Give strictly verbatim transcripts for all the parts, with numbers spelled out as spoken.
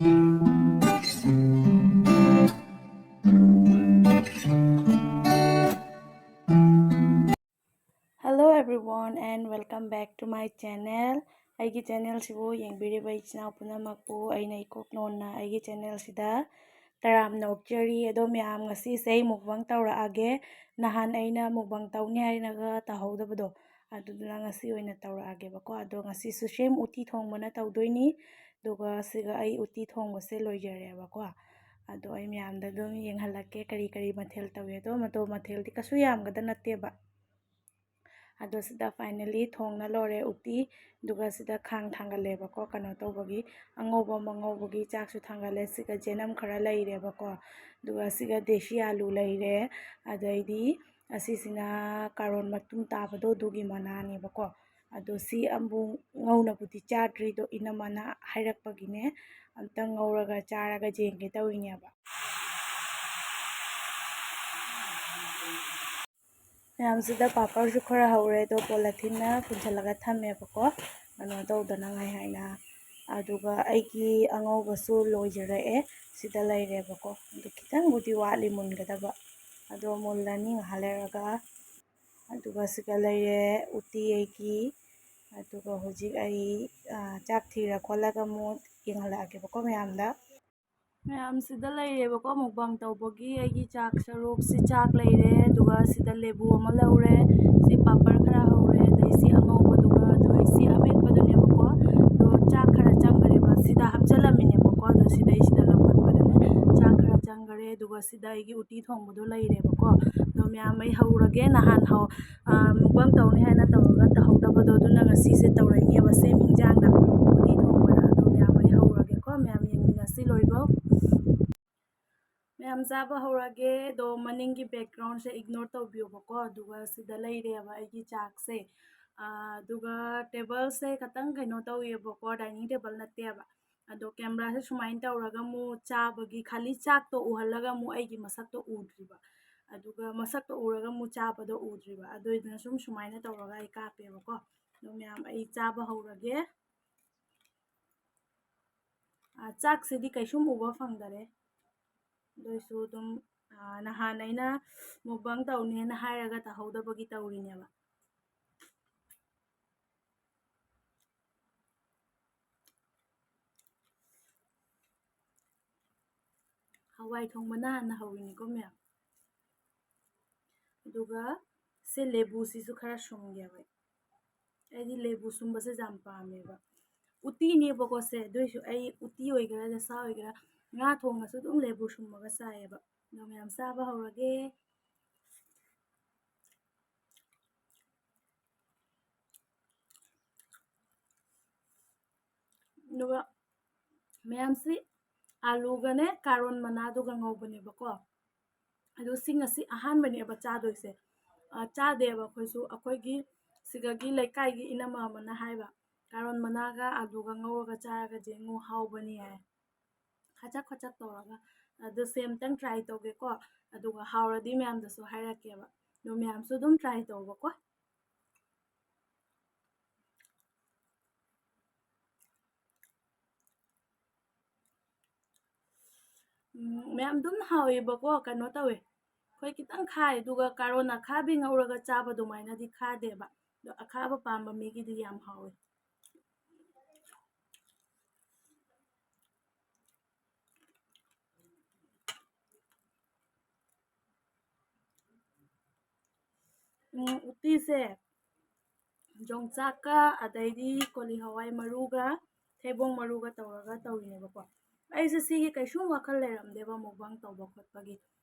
Hello everyone and welcome back to my channel. ꯑꯩꯒꯤ ꯆꯦꯅꯦꯜꯁꯤꯕꯨ ꯌꯦꯡꯕꯤꯔꯤꯕ ꯏꯆꯤꯟ ꯏꯅꯥꯎ ꯄꯨꯝꯅꯃꯛꯄꯨ ꯑꯩꯅ ꯏꯀꯣꯛ ꯅꯣꯟꯅ ꯑꯩꯒꯤ ꯆꯦꯅꯦꯜꯁꯤꯗ ꯇꯔꯥꯝꯅ ꯑꯣꯛꯆꯔꯤ꯫ ꯑꯗꯣ ꯃꯌꯥꯝ, ꯉꯁꯤꯁꯦ ꯑꯩ ꯃꯨꯛꯕꯥꯡ ꯇꯧꯔꯛꯑꯒꯦ꯫ ꯅꯍꯥꯟ ꯑꯩꯅ ꯃꯨꯛꯕꯥꯡ ꯇꯧꯅꯤ ꯍꯥꯏꯔꯒ ꯇꯧꯍꯧꯗꯕꯗꯣ, ꯑꯗꯨꯗꯨꯅ ꯉꯁꯤ ꯑꯣꯏꯅ ꯇꯧꯔꯛꯑꯒꯦꯕꯀꯣ꯫ ꯑꯗꯣ ꯉꯁꯤꯁꯨ ꯁꯦꯝ ꯎꯇꯤ ꯊꯣꯡꯕꯅ ꯇꯧꯗꯣꯏꯅꯤ꯫ ꯑꯗꯨꯒ ꯁꯤꯒ ꯑꯩ ꯎꯇꯤ ꯊꯣꯡꯕꯁꯦ ꯂꯣꯏꯖꯔꯦꯕꯀꯣ꯫ ꯑꯗꯣ ꯑꯩ ꯃꯌꯥꯝꯗ ꯑꯗꯨꯝ ꯌꯦꯡꯍꯜꯂꯛꯀꯦ ꯀꯔꯤ ꯀꯔꯤ ꯃꯊꯦꯜ ꯇꯧꯏ꯫ ꯑꯗꯣ ꯃꯗꯣ ꯃꯊꯦꯜꯗꯤ ꯀꯩꯁꯨ ꯌꯥꯝꯒꯗ ꯅꯠꯇꯦꯕ꯫ ꯑꯗꯣ ꯁꯤꯗ finally ꯊꯣꯡꯅ ꯂꯣꯏꯔꯦ ꯎꯇꯤ꯫ ꯑꯗꯨꯒ ꯁꯤꯗ ꯈꯥꯡ ꯊꯥꯡꯒꯠꯂꯦꯕꯀꯣ, ꯀꯩꯅꯣ ꯇꯧꯕꯒꯤ, ꯑꯉꯧꯕ ꯑꯃ ꯉꯧꯕꯒꯤ ꯆꯥꯛꯁꯨ ꯊꯥꯡꯒꯠꯂꯦ꯫ ꯁꯤꯒ ꯖꯦꯅꯝ ꯈꯔ ꯂꯩꯔꯦꯕꯀꯣ, ꯑꯗꯨꯒ ꯁꯤꯒ ꯗꯦꯁꯤ ꯑꯂꯨ ꯂꯩꯔꯦ꯫ ꯑꯗꯩꯗꯤ ꯑꯁꯤꯁꯤꯅ ꯀꯥꯔꯣꯟ ꯃꯇꯨꯝ ꯇꯥꯕꯗꯣ, ꯑꯗꯨꯒꯤ ꯃꯅꯥꯅꯦꯕꯀꯣ꯫ ꯑꯗꯣ ꯁꯤ ꯑꯃꯨꯛ ꯉꯧꯅꯕꯨꯗꯤ ꯆꯥꯗ꯭ꯔꯤ, ꯑꯗꯣ ꯏꯅꯝꯃꯅ ꯍꯥꯏꯔꯛꯄꯒꯤꯅꯦ, ꯑꯝꯇꯪ ꯉꯧꯔꯒ ꯆꯥꯔꯒ ꯌꯦꯡꯒꯦ ꯇꯧꯔꯤꯅꯦꯕ꯫ ꯃꯌꯥꯝꯁꯤꯗ ꯄꯥꯄꯔꯁꯨ ꯈꯔ ꯍꯧꯔꯦ, ꯑꯗꯣ ꯄꯣꯂꯤꯊꯤꯟꯅ ꯄꯨꯟꯁꯤꯜꯂꯒ ꯊꯝꯃꯦꯕꯀꯣ, ꯀꯩꯅꯣ ꯇꯧꯗꯅꯉꯥꯏ ꯍꯥꯏꯅ꯫ ꯑꯗꯨꯒ ꯑꯩꯒꯤ ꯑꯉꯧꯕꯁꯨ ꯂꯣꯏꯖꯔꯛꯑꯦ, ꯁꯤꯗ ꯂꯩꯔꯦꯕꯀꯣ꯫ ꯑꯗꯨ ꯈꯤꯇꯪꯕꯨꯗꯤ ꯋꯥꯠꯂꯤ ꯃꯨꯟꯒꯗꯕ, ꯑꯗꯣ ꯃꯨꯜꯂꯅꯤ ꯉꯥꯏꯍꯥꯛ ꯂꯩꯔꯒ꯫ ꯑꯗꯨꯒ ꯁꯤꯒ ꯂꯩꯔꯦ ꯎꯇꯤ ꯑꯩꯒꯤ꯫ ꯑꯗꯨꯒ ꯍꯧꯖꯤꯛ ꯑꯩ, ꯑ, ꯆꯥꯛ ꯊꯤꯔ ꯈꯣꯠꯂꯒ ꯑꯃꯨꯛ ꯌꯦꯡꯍꯜꯂꯛꯑꯒꯦꯕꯀꯣ ꯃꯌꯥꯝꯗ꯫ ꯃꯌꯥꯝꯁꯤꯗ ꯂꯩꯔꯦꯕꯀꯣ, ꯃꯨꯛꯕꯥꯡ ꯇꯧꯕꯒꯤ ꯑꯩꯒꯤ ꯆꯥꯛ ꯁꯔꯨꯛꯁꯤ꯫ ꯆꯥꯛ ꯂꯩꯔꯦ, ꯑꯗꯨꯒ ꯁꯤꯗ ꯂꯦꯕꯨ ꯑꯃ ꯂꯧꯔꯦ, ꯁꯤ ꯄꯥꯄꯔ ꯈꯔ ꯍꯧꯔꯦ, ꯑꯗꯩ ꯁꯤ ꯑꯉꯧꯕꯗꯨꯒ, ꯑꯗꯨꯒ ꯁꯤ ꯑꯃꯦꯠꯄꯗꯨꯅꯦꯕꯀꯣ꯫ ꯑꯗꯣ ꯆꯥꯛ ꯈꯔ ꯆꯪꯈ꯭ꯔꯦꯕ, ꯁꯤꯗ ꯍꯥꯞꯆꯜꯂꯝꯃꯤꯅꯦꯕꯀꯣ꯫ ꯑꯗꯣ ꯁꯤꯗꯩꯁꯤꯗ ꯂꯧꯈꯠꯄꯗꯅꯦ ꯆꯥꯛ ꯈꯔ ꯆꯪꯈꯔꯦ꯫ ꯑꯗꯨꯒ ꯁꯤꯗ ꯑꯩꯒꯤ ꯎꯇꯤ ꯊꯣꯡꯕꯗꯣ ꯂꯩꯔꯦꯕꯀꯣ꯫ ꯑꯗꯣ ꯃꯌꯥꯝ ꯑꯩ ꯍꯧꯔꯒꯦ꯫ ꯅꯍꯥꯟ ꯍꯧ-, ꯑ, ꯃꯨꯛꯕꯥꯡ ꯇꯧꯅꯤ ꯍꯥꯏꯅ ꯇꯧꯔꯒ ꯇꯧꯍꯧꯗꯕꯗꯣ, ꯑꯗꯨꯅ ꯉꯁꯤꯁꯦ ꯇꯧꯔꯛꯏꯅꯦꯕ ꯁꯦꯝ ꯍꯤꯟꯖꯥꯡꯗ ꯎꯇꯤ ꯊꯣꯡꯕꯗ꯫ ꯑꯗꯣ ꯃꯌꯥꯝ ꯑꯩ ꯍꯧꯔꯒꯦꯀꯣ, ꯃꯌꯥꯝ ꯌꯦꯡꯃꯤꯟꯅꯁꯤ ꯂꯣꯏꯕꯧ꯫ ꯃꯌꯥꯝ ꯆꯥꯕ ꯍꯧꯔꯒꯦ꯫ ꯑꯗꯣ ꯃꯅꯤꯡꯒꯤ backgroundꯁꯦ ignore ꯇꯧꯕꯤꯌꯣꯕꯀꯣ꯫ ꯑꯗꯨꯒ ꯁꯤꯗ ꯂꯩꯔꯦꯕ ꯑꯩꯒꯤ ꯆꯥꯛꯁꯦ꯫ ꯑ, ꯑꯗꯨꯒ tableꯁꯦ ꯈꯇꯪ ꯀꯩꯅꯣ ꯇꯧꯋꯦꯕꯀꯣ, dining table ꯅꯠꯇꯦꯕ꯫ ꯑꯗꯣ cameraꯁꯦ ꯁꯨꯃꯥꯏꯅ ꯇꯧꯔꯒ ꯑꯃꯨꯛ ꯆꯥꯕꯒꯤ, ꯈꯥꯂꯤ ꯆꯥꯛꯇꯣ ꯎꯍꯜꯂꯒ ꯑꯃꯨꯛ ꯑꯩꯒꯤ ꯃꯁꯛꯇꯣ ꯎꯗ꯭ꯔꯤꯕ, ꯑꯗꯨꯒ ꯃꯁꯛꯇꯣ ꯎꯔꯒ ꯑꯃꯨꯛ ꯆꯥꯕꯗꯣ ꯎꯗ꯭ꯔꯤꯕ꯫ ꯑꯗꯨꯏꯗꯨꯅ ꯁꯨꯝ ꯁꯨꯃꯥꯏꯅ ꯇꯧꯔꯒ ꯑꯩ ꯀꯥꯞꯄꯦꯕꯀꯣ꯫ ꯑꯗꯣ ꯃꯌꯥꯝ, ꯑꯩ ꯆꯥꯕ ꯍꯧꯔꯒꯦ꯫ ꯑ, ꯆꯥꯛꯁꯤꯗꯤ ꯀꯩꯁꯨꯝ ꯎꯕ ꯐꯪꯗꯔꯦ꯫ ꯑꯗꯨ ꯑꯣꯏꯁꯨ ꯑꯗꯨꯝ, ꯑ, ꯅꯍꯥꯟ ꯑꯩꯅ mukbang ꯇꯧꯅꯦꯅ ꯍꯥꯏꯔꯒ ꯇꯧꯍꯧꯗꯕꯒꯤ ꯇꯧꯔꯤꯅꯦꯕ꯫ ꯍꯋꯥꯏ ꯊꯣꯡꯕꯅ ꯍꯥꯟꯅ ꯍꯧꯔꯤꯅꯤꯀꯣ ꯃꯌꯥꯝ꯫ ꯑꯗꯨꯒ ꯁꯤ ꯂꯦꯕꯨꯁꯤꯁꯨ ꯈꯔ ꯁꯨꯝꯒꯦꯕ ꯑꯩ꯫ ꯑꯩꯗꯤ ꯂꯦꯕꯨ ꯁꯨꯝꯕꯁꯦ ꯌꯥꯝ ꯄꯥꯝꯃꯦꯕ꯫ ꯎꯇꯤꯅꯦꯕꯀꯣ ꯁꯦ, ꯑꯗꯨꯏꯁꯨ ꯑꯩ ꯎꯇꯤ ꯑꯣꯏꯒꯦꯔꯥ, ꯗꯁꯥ ꯑꯣꯏꯒꯦꯔꯥ, ꯉꯥ ꯊꯣꯡꯉꯁꯨ ꯑꯗꯨꯝ ꯂꯦꯕꯨ ꯁꯨꯝꯃꯒ ꯆꯥꯏꯌꯦꯕ꯫ ꯑꯗꯣ ꯃꯌꯥꯝ ꯆꯥꯕ ꯍꯧꯔꯒꯦ꯫ ꯑꯗꯨꯒ ꯃꯌꯥꯝꯁꯤ ꯑꯥꯂꯨꯒꯅꯦ ꯀꯥꯔꯣꯟ ꯃꯅꯥꯗꯨꯒ ꯉꯧꯕꯅꯦꯕꯀꯣ꯫ ꯑꯗꯨ ꯁꯤ ꯉꯁꯤ ꯑꯍꯥꯟꯕꯅꯦꯕ ꯆꯥꯗꯣꯏꯁꯦ꯫ ꯑ, ꯆꯥꯗꯦꯕ ꯑꯩꯈꯣꯏꯁꯨ꯫ ꯑꯩꯈꯣꯏꯒꯤ ꯁꯤꯗꯒꯤ ꯂꯩꯀꯥꯏꯒꯤ ꯏꯅꯝꯃ ꯑꯃꯅ ꯍꯥꯏꯕ, "ꯀꯥꯔꯣꯟ ꯃꯅꯥꯒ ꯑꯥꯂꯨꯒ ꯉꯧꯔꯒ ꯆꯥꯔꯒ ꯌꯦꯡꯉꯨ, ꯍꯥꯎꯕꯅꯤ" ꯍꯥꯏ꯫ ꯈꯖꯛ ꯈꯖꯛ ꯇꯧꯔꯒ꯫ ꯑꯗꯨ ꯁꯦ ꯑꯝꯇꯪ try ꯇꯧꯒꯦꯀꯣ꯫ ꯑꯗꯨꯒ ꯍꯥꯎꯔꯗꯤ ꯃꯌꯥꯝꯗꯁꯨ ꯍꯥꯏꯔꯛꯀꯦꯕ꯫ ꯑꯗꯣ ꯃꯌꯥꯝꯁꯨ ꯑꯗꯨꯝ try ꯇꯧꯕꯀꯣ꯫ ꯎꯝ, ꯃꯌꯥꯝ ꯑꯗꯨꯝ ꯍꯥꯎꯋꯦꯕꯀꯣ, ꯀꯩꯅꯣ ꯇꯧꯋꯦ꯫ ꯑꯩꯈꯣꯏ ꯈꯤꯇꯪ ꯈꯥꯏ, ꯑꯗꯨꯒ ꯀꯥꯔꯣꯟ ꯑꯈꯥꯕꯤ ꯉꯧꯔꯒ ꯆꯥꯕ ꯑꯗꯨꯃꯥꯏꯅꯗꯤ ꯈꯥꯗꯦꯕ꯫ ꯑꯗꯣ ꯑꯈꯥꯕ ꯄꯥꯝꯕ ꯃꯤꯒꯤꯗꯤ ꯌꯥꯝ ꯍꯥꯎꯋꯦ꯫ ꯎꯝ, ꯎꯇꯤꯁꯦ ꯌꯣꯡꯆꯥꯛꯀ, ꯑꯗꯩꯗꯤ ꯀꯣꯂꯤ ꯍꯋꯥꯏ ꯃꯔꯨꯒ, ꯊꯩꯕꯣꯡ ꯃꯔꯨꯒ ꯇꯧꯔꯒ ꯇꯧꯔꯤꯅꯦꯕꯀꯣ꯫ ꯑꯩꯁꯦ ꯁꯤꯒꯤ ꯀꯩꯁꯨꯝ ꯋꯥꯈꯜ ꯂꯩꯔꯝꯗꯦꯕ, mukbang ꯇꯧꯕ ꯈꯣꯠꯄꯒꯤ꯫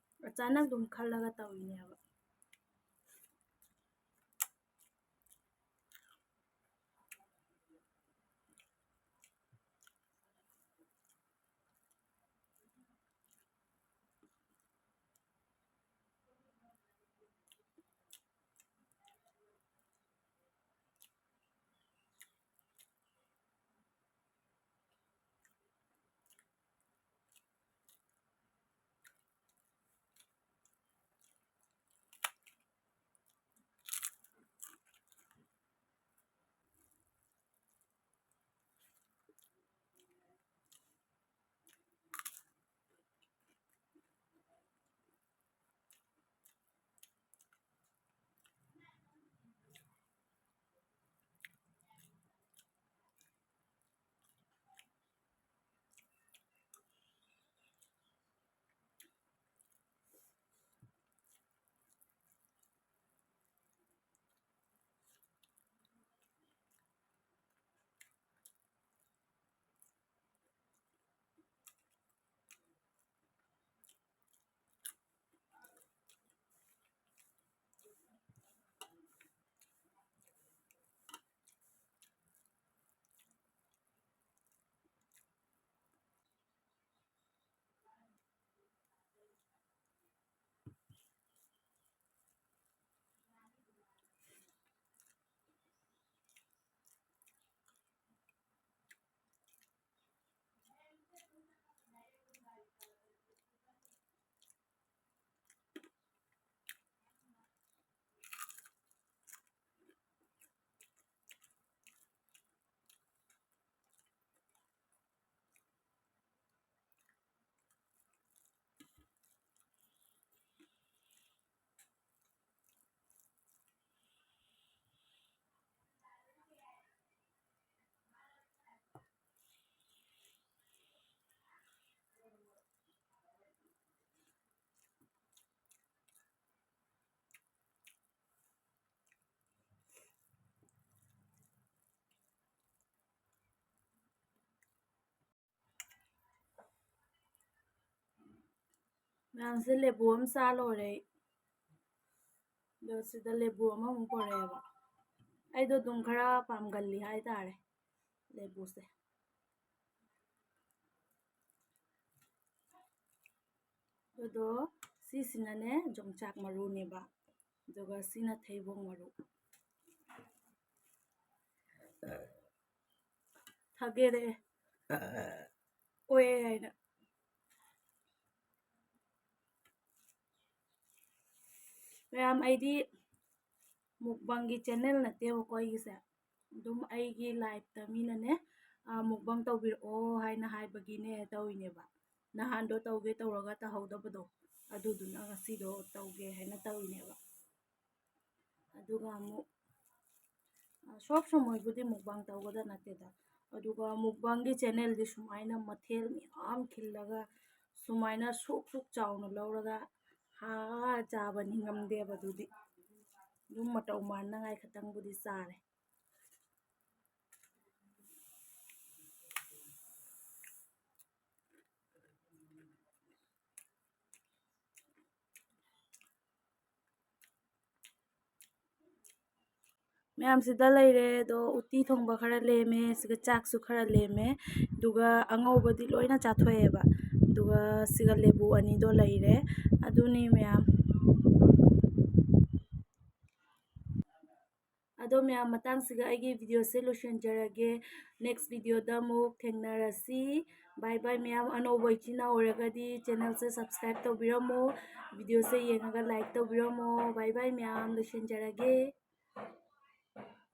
ꯑꯆꯥꯅꯛ ꯑꯗꯨꯝ ꯈꯜꯂꯒ ꯇꯧꯔꯤꯅꯦꯕ꯫ ꯃꯌꯥꯝꯁꯦ ꯂꯦꯕꯨ ꯑꯃ ꯆꯥ ꯂꯣꯏꯔꯦ ꯑꯩ꯫ ꯑꯗꯣ ꯁꯤꯗ ꯂꯦꯕꯨ ꯑꯃꯃꯨꯛ ꯄꯣꯔꯛꯑꯦꯕ꯫ ꯑꯩꯗꯣ ꯑꯗꯨꯝ ꯈꯔ ꯄꯥꯝꯒꯜꯂꯤ ꯍꯥꯏꯇꯥꯔꯦ ꯂꯦꯕꯨꯁꯦ꯫ ꯑꯗꯨꯗꯣ ꯁꯤꯁꯤꯅꯅꯦ ꯌꯣꯡꯆꯥꯛ ꯃꯔꯨꯅꯦꯕ, ꯑꯗꯨꯒ ꯁꯤꯅ ꯊꯩꯕꯣꯡ ꯃꯔꯨ꯫ ꯊꯥꯒꯦꯔꯛꯑꯦ꯫ ꯑꯣꯑꯦ ꯍꯥꯏꯅ꯫ ꯃꯌꯥꯝ, ꯑꯩꯗꯤ ꯃꯨꯛꯕꯥꯡꯒꯤ ꯆꯦꯅꯦꯜ ꯅꯠꯇꯦꯕꯀꯣ ꯑꯩꯒꯤꯁꯦ꯫ ꯑꯗꯨꯝ ꯑꯩꯒꯤ ꯂꯥꯏꯐꯇ ꯃꯤꯅꯅꯦ, ꯑ, ꯃꯨꯛꯕꯥꯡ ꯇꯧꯕꯤꯔꯛꯑꯣ ꯍꯥꯏꯅ ꯍꯥꯏꯕꯒꯤꯅꯦ ꯇꯧꯔꯤꯅꯦꯕ꯫ ꯅꯍꯥꯟꯗꯣ ꯇꯧꯒꯦ ꯇꯧꯔꯒ ꯇꯧꯍꯧꯗꯕꯗꯣ, ꯑꯗꯨꯗꯨꯅ ꯉꯁꯤꯗꯣ ꯇꯧꯒꯦ ꯍꯥꯏꯅ ꯇꯧꯔꯤꯅꯦꯕ꯫ ꯑꯗꯨꯒ ꯑꯃꯨꯛ, ꯑ, ꯁꯣꯞ ꯁꯨꯝ ꯃꯣꯏꯕꯨꯗꯤ ꯃꯨꯛꯕꯥꯡ ꯇꯧꯒꯗ ꯅꯠꯇꯦꯗ꯫ ꯑꯗꯨꯒ ꯃꯨꯛꯕꯥꯡꯒꯤ ꯆꯦꯅꯦꯜꯗꯤ ꯁꯨꯃꯥꯏꯅ ꯃꯊꯦꯜ ꯃꯌꯥꯝ ꯈꯤꯜꯂꯒ ꯁꯨꯃꯥꯏꯅ ꯁꯨꯛ ꯁꯨꯛ ꯆꯥꯎꯅ ꯂꯧꯔꯒ ꯍꯥ ꯆꯥꯕ ꯅꯤꯡꯉꯝꯗꯦꯕ꯫ ꯑꯗꯨꯗꯤ ꯑꯗꯨꯝ ꯃꯇꯧ ꯃꯥꯟꯅꯉꯥꯏ ꯈꯛꯇꯪꯕꯨꯗꯤ ꯆꯥꯔꯦ꯫ ꯃꯌꯥꯝꯁꯤꯗ ꯂꯩꯔꯦ꯫ ꯑꯗꯣ ꯎꯇꯤ ꯊꯣꯡꯕ ꯈꯔ ꯂꯦꯝꯃꯦ, ꯁꯤꯒ ꯆꯥꯛꯁꯨ ꯈꯔ ꯂꯦꯝꯃꯦ, ꯑꯗꯨꯒ ꯑꯉꯧꯕꯗꯤ ꯂꯣꯏꯅ ꯆꯥꯊꯣꯛꯑꯦꯕ꯫ ꯑꯗꯨꯒ ꯁꯤꯒ ꯂꯦꯕꯨ ꯑꯅꯤꯗꯣ ꯂꯩꯔꯦ꯫ ꯑꯗꯨꯅꯤ ꯃꯌꯥꯝ꯫ ꯑꯗꯣ ꯃꯌꯥꯝ, ꯃꯇꯥꯡꯁꯤꯒ ꯑꯩꯒꯤ ꯚꯤꯗꯤꯑꯣꯁꯦ ꯂꯣꯏꯁꯤꯟꯖꯔꯒꯦ꯫ ꯅꯦꯛꯁ ꯚꯤꯗꯤꯑꯣꯗ ꯑꯃꯨꯛ ꯊꯦꯡꯅꯔꯁꯤ꯫ ꯕꯥꯏ ꯕꯥꯏ ꯃꯌꯥꯝ꯫ ꯑꯅꯧꯕ ꯏꯆꯤꯟ ꯏꯅꯥꯎ ꯑꯣꯏꯔꯒꯗꯤ ꯆꯦꯅꯦꯜꯁꯦ ꯁꯕꯁꯀ꯭ꯔꯥꯏꯕ ꯇꯧꯕꯤꯔꯝꯃꯣ, ꯚꯤꯗꯤꯑꯣꯁꯦ ꯌꯦꯡꯉꯒ ꯂꯥꯏꯛ ꯇꯧꯕꯤꯔꯝꯃꯣ꯫ ꯕꯥꯏ ꯕꯥꯏ ꯃꯌꯥꯝ, ꯂꯣꯏꯁꯤꯟꯖꯔꯒꯦ꯫